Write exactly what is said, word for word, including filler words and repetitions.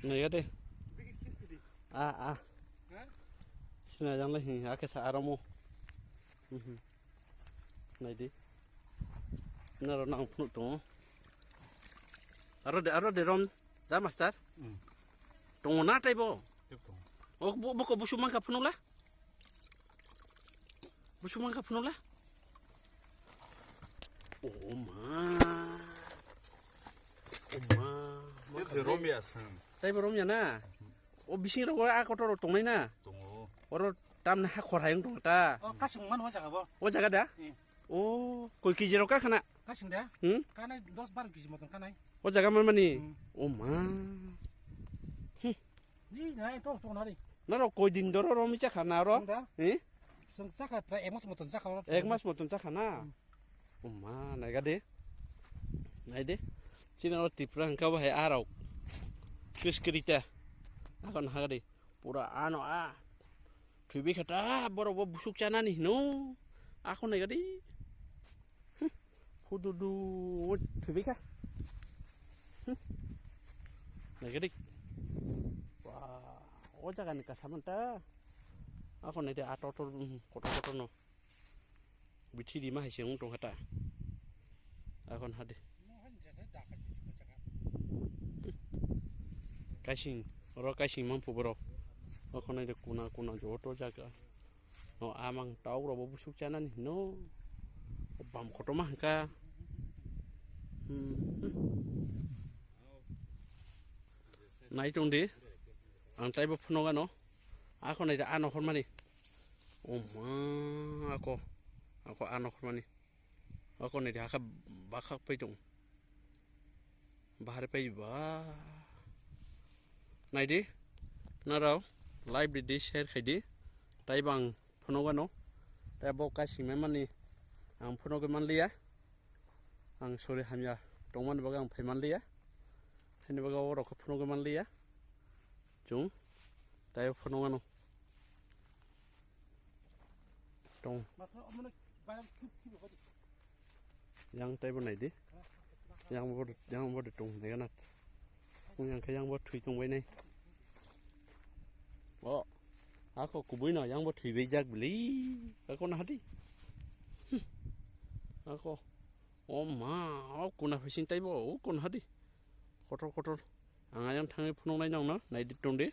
Naiya de. A, a. Sina jang lai hi, ake sa aromo. Mhm. Nai di. Naro nang phunu tongo. Aro de, aro de rom. Da master. Hmm. Tongo na taibo. Tip tongo. O bo, boko busu mangka phunu la. Busu mangka phunu la. O ma. O ma. Tip romya san. Taibo romya na. O bising rok a kotor rok tongnai na. Tongo. Oro tamni ha khor hayung tong ta. O kasung man o jaga bo. O jaga da? Eh. O koi kiji rok ka khana? Kasing da? Hmm? Kanai dos baro kiji moton kanai. O jaga man mani. Hmm. O ma. Ni nai to to nari. Naro koi din doro ro mi chakha na ro? Sung da? Eh? Sung chakha pra ek mas moton chakha ro. Ek mas moton chakha na. Hmm. Uma, naiga de. Nai de. Chini o Tripura hwnkha bo hai arok. Chris kirita. Akon hagadi. Pura ano a. Thwibi khata borok bo busuk chanani hino. Akon naiga de. Hmm. Hududu thwibi kha. Hmm. Naiga de. Wah, o jaga ni kasaman ta. Akon nai de ato to, hmm, kotor kotor no. Bithi rima hai se wng tong kha ta. Akon hadi. Kaising, oro kaising mang phu borok. Akon nai de kuna kuna joto jaga. No amang tau rok bo busuk chanani hino. Bam kotor ma hwnkha. Hmm, hmm. Nai tong di. Ang taibo phunukgano. Akon nai de ano hormani. Oma ako. Ako ano hormani. Ako nai de hakha bakha pai tong. Bahar pai ba. Nai di. Narao. Live di di share khai di. Tai bang phunukgano. Tai bo kasing mani. Ang phunukgwi manliya. Ang sori hamya tongmani bagwi ang phai manliya. Haini bagwi o rok khe phunukgwi manliya. Chwng tai phunukgano. Tong. Yang taibo nai di. Yang bo, yang bo de tong nai gana. Yang khe yang bo thwi tong bai nai. O, ako kubui no yang bo thwi bai jak bili. Ako na hadi. Hmm. Ako. O ma, o kuna phising taibo, o kuna hadi. Kotor kotor. Ang ayang thangwi phunuknai nongno, nai di tong di.